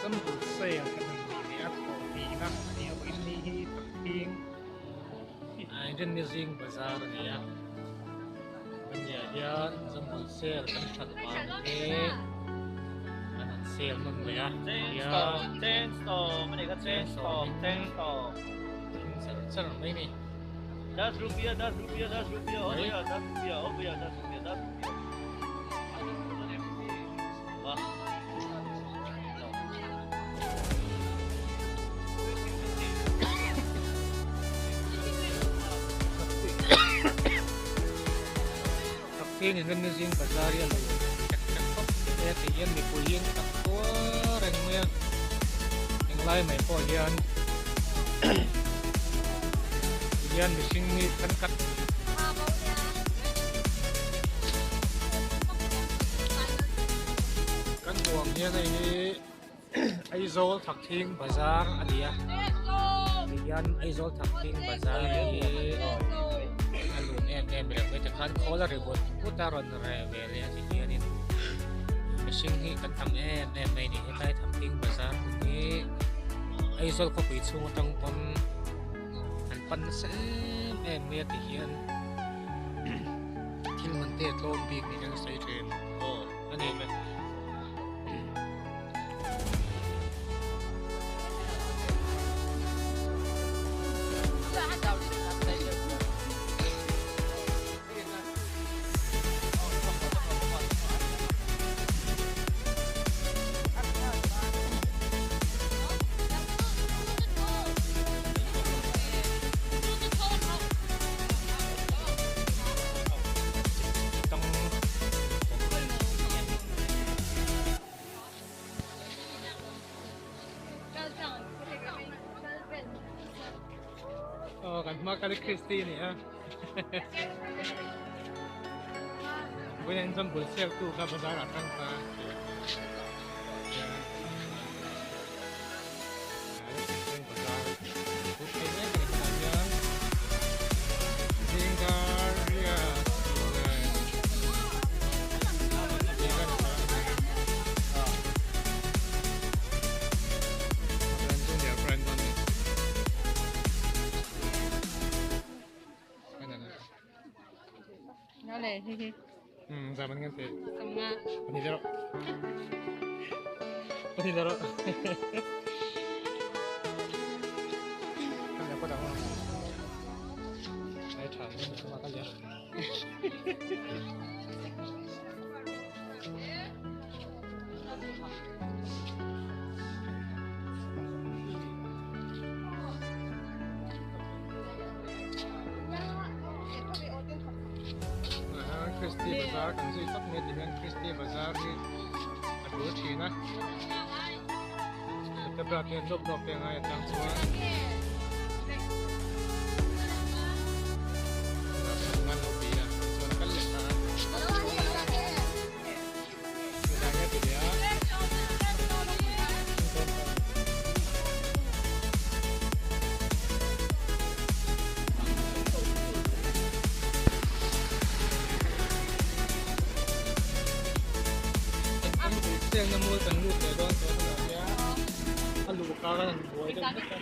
Zambul sale kan han nei leh a thawh hnihna a nih avangin ni hi Thakthing Inrinni zing bazar a ni a hemi ah hian Zambul sale kan hralh vang te an han sale nawn leh a tihian thing char char mai a ni. Thakthing in remna zing bazar hi a lo tek tek khawp mai a ti hian mipui hi an tak tuar reng mai a englai mai pawh hian tihian mihring hi kan kat Kan hmuh ang hian hei hi Aizawl Thakthing Bazar a ni a tihian Aizawl Thakthing Bazar hi a lun em em reng mai tikhan khawl a ri but but a rawn reh ve leh a ti hianin mihring hi kan tam em em mai a ni hetlai Thakthing Bazar hmun hi Aizawl khawpui chhung atang pawn an pan nasa em em mai a ti hian thil man te a tlawm bik niin an sawi thin a ni. Aw kan hma kal Christy a ni a vawiin an jumble sale tu kha bazar ah tang kha Christy bazar kan zui tawp mai ti hian Christy bazar hi a tul thin a heta bulah hian lawp lawp te a ngai atang chuan chuan kal leh ta Siangna mual kan lut leh dawn tawh hunah hian a luh kar a han buai deuh hlek a.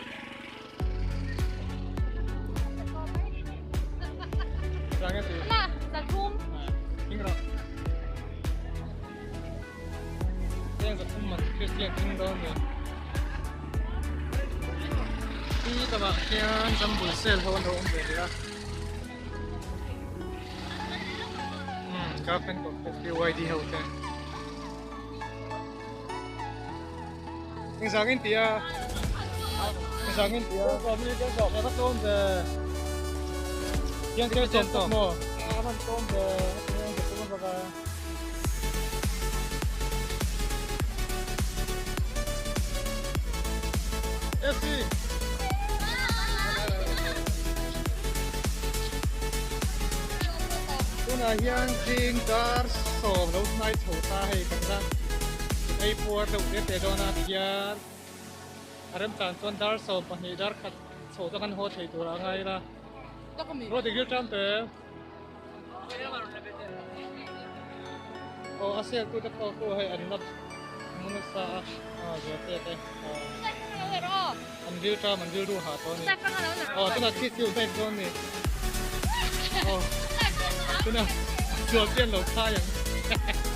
Engzangin tia engzangin tia ka tlawm ve hian tel sawm tawp maw a man tlawm ve Esi Tunah hian zing dar sawm lo hnai chho ta hei kan la ei puar deuh te te dawn a tihian a remchan chuan dar 12 dar khat chho te kan haw thei tur a ngai ila Ruat i gil tan te. Aw a sel tute pawh khu hei an la mu nasa a aw zualte te aw an ril ṭam an rilru hah tawh a ni aw tunah khi khi type dawn a ni aw tunah zualte an lo khai ang.